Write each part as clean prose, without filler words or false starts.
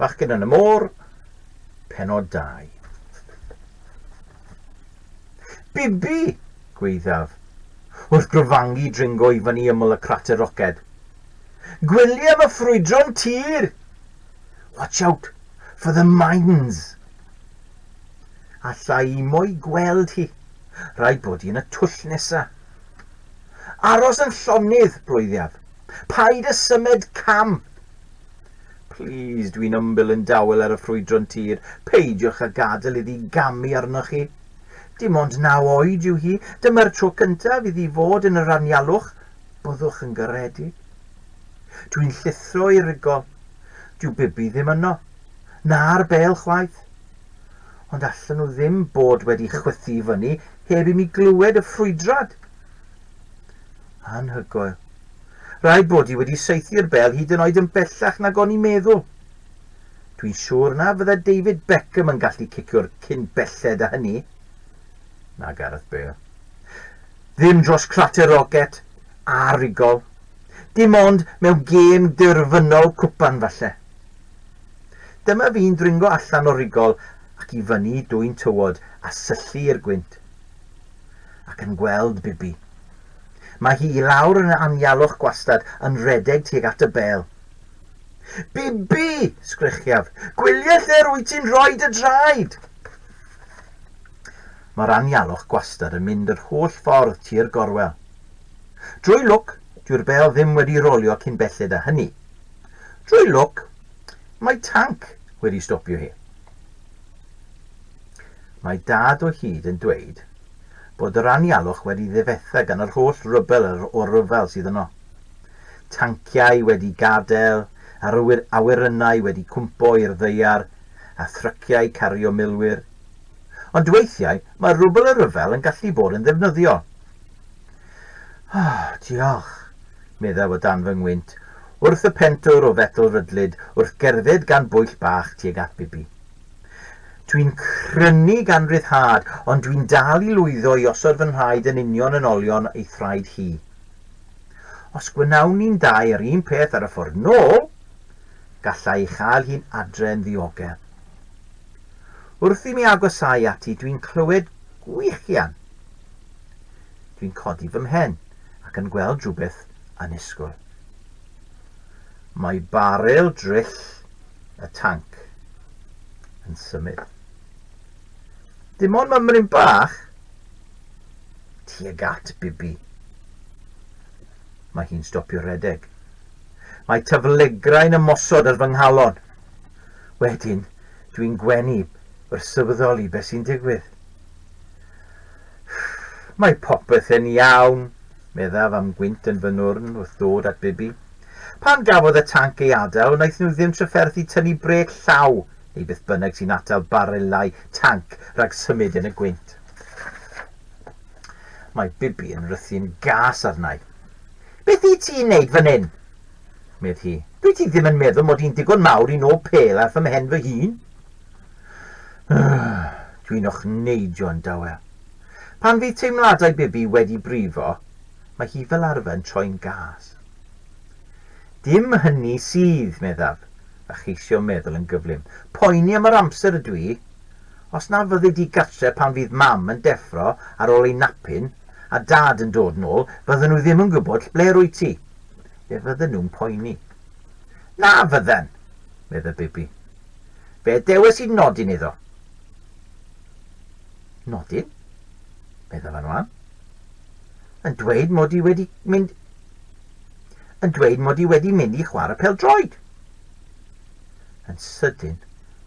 Bachgen yn y Môr, Pennod 2. Bibi! gwaeddaf, wrth grofangu dringo i fyny ymyl y crater roced. Gwyliaf y ffrwydron tir! Watch out for the mines! Alla i mo'i gweld hi. Rhaid bod hi yn y twll nesa. Aros yn llonydd, bloeddiaf. Paid â symed cam! Plîs, dwi'n ymbil yn dawel ar y ffrwydron tir, peidiwch â gadael iddi gamu arnoch chi. Dim ond naw oed yw hi, dyma'r tro cyntaf iddi fod yn yr anialwch, byddwch yn garedig. Dwi'n llithro i'r rigol. Dyw Bibi ddim yno. Na'r bêl chwaith. Ond allan nhw ddim bod wedi chwythu i fyny heb i mi glywed y ffrwydrad. Anhygoel. Rhaid bod hi wedi saethu'r bêl hyd yn oed yn bellach nag o'n i'n meddwl. Dwi'n siŵr na fydde David Beckham yn gallu cicio'r cyn belled â hynny. Na Gareth Bale. Ddim dros Crater Rocket a Rigol. Dim ond mewn gêm derfynol cwpan falle. Dyma fi'n dringo allan o'r rigol ac i fyny dwyn tywod a syllu i'r gwynt. Ac yn gweld Bibi. Mae hi i lawr yn y anialwch gwastad yn rhedeg tuag at y bêl. Bibi! sgrechiaf. Gwylia lle rwyt ti'n rhoi dy draed! Mae'r anialwch gwastad yn mynd yr holl ffordd tu'r gorwel. Drwy lwc, dyw'r bêl ddim wedi rolio cyn belled â hynny. Drwy lwc, mae tanc wedi stopio hi. Mae Dad o hyd yn dweud bod yr anialwch wedi ddifetha gan yr holl rwbel o ryfel sydd yno. Tanciau wedi gadael, a'r awyrennau wedi cwmpo i'r ddaear, a thryciau cario milwyr. Ond weithiau mae rwbel y rhyfel yn gallu bod yn ddefnyddiol. Oh, diolch, meddaf o dan fy ngwynt, wrth y pentwr o fetel rydlyd wrth gerdded gan bwyll bach tuag at Bibi. Dwi'n crynu gan ryddhad, ond dwi'n dal i lwyddo i osod fy nhraed yn union yn olion ei thraed hi. Os gwnawn ni'n dau yr un peth ar y ffordd nôl, galla i chael hi'n adre yn ddiogel. Wrth i mi agosáu ati, dwi'n clywed gwichian. Dwi'n codi fy mhen ac yn gweld rhywbeth annisgwyl. Mae barel dryll y tanc yn symud. Dim ond mymryn bach tuag at Bibi. Mae hi'n stopio rhedeg. Mae taflegrau'n ymosod ar fy nghalon. Wedyn, dwi'n gwenu wrth sylweddoli beth sy'n digwydd. Mae popeth yn iawn, meddaf am gwynt yn fy nwrn wrth ddod at Bibi. Pan gafodd y tanc ei adael, wnaeth nhw ddim trafferthu tynnu brêc llaw neu beth bynnag sy'n atal barelau tanc rhag symud yn y gwynt. Mae Bibi yn rhythu'n gas arna i. Beth wyt ti'n neud fan hyn? medd hi. Dwyt ti ddim yn meddwl mod i'n digon mawr i nôl pêl ar fy mhen fy hun? Dwi'n ochneidio yn dawel. Pan fydd teimladau Bibi wedi brifo, mae hi fel arfer yn troi'n gas. Dim hynny sydd, meddaf, a cheisio meddwl yn gyflym. Poeni am yr amser ydw i. Os na fyddi di gartre pan fydd Mam yn deffro ar ôl ei napyn, a Dad yn dod nôl, fydden nhw ddim yn gwybod ble rwyt ti. Fe fydden nhw'n poeni. Na fydden! medda Bibi. Fe dewes i nodyn iddo. Nodyn? medda fan wan. Yn dweud mod i wedi mynd yn dweud mod i wedi mynd i chwarae pêl-droed. Yn sydyn,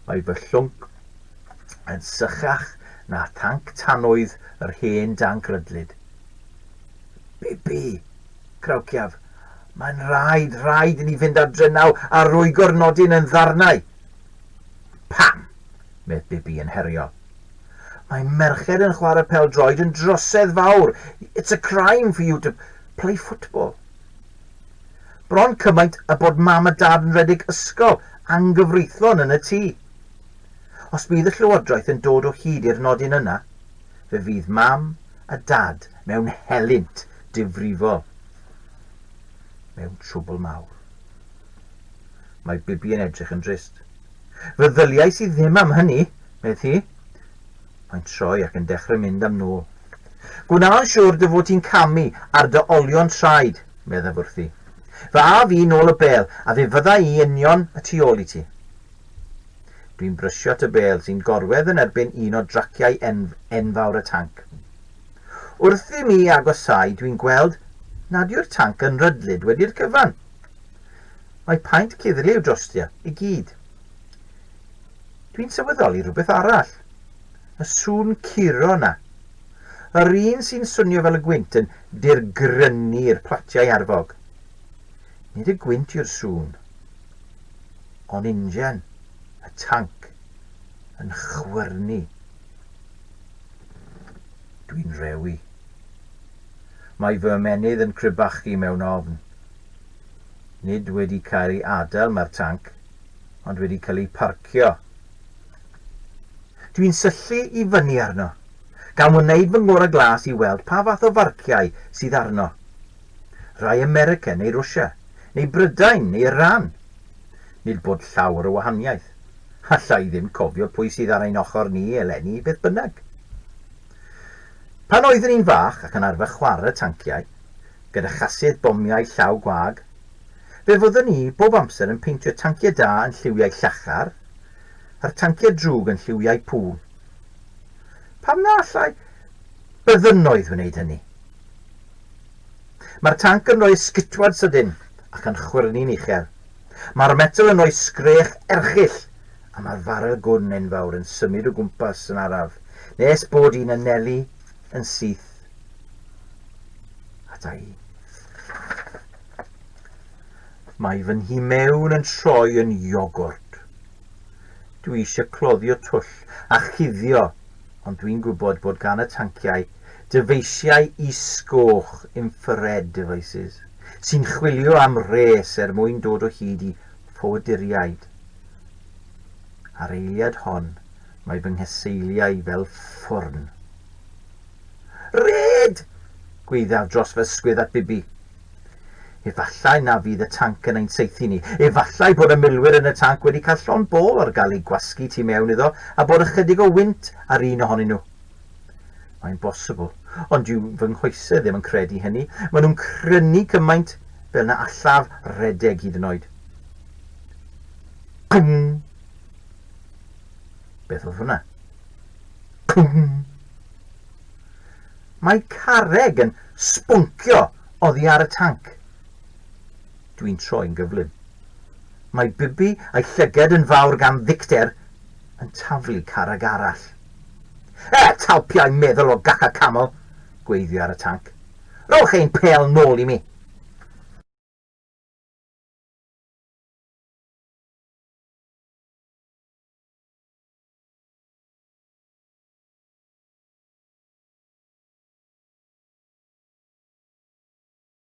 mae fy llwnc yn sychach na thanc tanwydd yr hen danc rydlyd. Bibi, crawciaf, mae'n rhaid, rhaid i ni fynd adre naw a rwygo'r nodyn yn ddarnau. Pam? medd Bibi yn heriol. Mae merched yn chwarae pêl-droed yn drosedd fawr. It's a crime for you to play football. Bron cymaint a bod mam a dad yn rhedeg ysgol anghyfreithlon yn y tŷ. Os bydd y llywodraeth yn dod o hyd i'r nodyn yna, fe fydd mam a dad mewn helynt difrifol. Mewn trwbl mawr. Mae Bibi yn edrych yn drist. Feddyliais i ddim am hynny, medd hi. Mae'n troi ac yn dechrau mynd am nôl. Gwna'n siwr dy fod ti'n camu ar dy olion traed, meddaf wrthi. Fe af i nôl y bêl, a fe fydda i union y tu ôl i ti. Dwi'n brysio at y bêl sy'n gorwedd yn erbyn un o draciau enfawr y tanc. Wrth i mi agosáu dwi'n gweld nad yw'r tanc yn rydlyd wedi'r cyfan. Mae paent cuddliw drostio i gyd. Dwi'n sylweddoli rhywbeth arall. Y sŵn curo 'na. Yr un sy'n swnio fel y gwynt yn dirgrynu'r platiau arfog. Nid y gwynt yw'r sŵn, ond injan y tanc yn chwyrnu. Dwi'n rhewi. Mae fy ymennydd yn crebachu mewn ofn. Nid wedi cael ei adael mae'r tanc, ond wedi cael ei parcio. Dwi'n syllu i fyny arno, gan wneud fy ngorau glas i weld pa fath o farciau sydd arno. Rhai America neu Rwsia, neu Brydain neu Iran. Nid bod llawer o wahaniaeth. Alla i ddim cofio pwy sydd ar ein ochr ni eleni, beth bynnag. Pan oeddwn i'n fach ac yn arfer chwarae tanciau, gyda chasydd bomiau llaw gwag, fe fyddwn i bob amser yn peintio tanciau da yn lliwiau llachar, a'r tanciau drwg yn lliwiau pŵl. Pam na allai byddynnoedd wneud hynny? Mae'r tanc yn rhoi ysgytwad sydyn ac yn chwyrnu'n uchel. Mae'r metel yn rhoi sgrech erchyll a mae'r farel gwn enfawr yn symud o gwmpas yn araf nes bod hi'n anelu yn syth ata i. Mae fy nhu mewn yn troi yn iogwrt. Dwi eisiau cloddio twll a chuddio ond dwi'n gwybod bod gan y tanciau dyfeisiau is-goch, infrared devices, sy'n chwilio am wres er mwyn dod o hyd i ffoaduriaid. A'r eiliad hon mae fy ngheseiliau fel ffwrn. Rhed! gwaeddaf dros fy ysgwydd at Bibi. Efallai na fydd y tanc yn ein saethu ni. Efallai bod y milwyr yn y tanc wedi cael llond bol ar gael eu gwasgu tu mewn iddo a bod ychydig o wynt ar un ohonyn nhw. Mae'n bosibl, ond dyw fy nghoesau ddim yn credu hynny. Maen nhw'n crynu cymaint fel na allaf redeg hyd yn oed. Pwng! Beth oedd hwnna? Pwng! Mae carreg yn sbwncio oddi ar y tanc. Dwi'n troi'n gyflym. Mae Bibi, a'i llyged yn fawr gan ddicter, yn taflu carreg arall. E, talpiau meddwl o gaca camel! gweiddi ar y tanc. Rhowch ein pêl nôl i mi!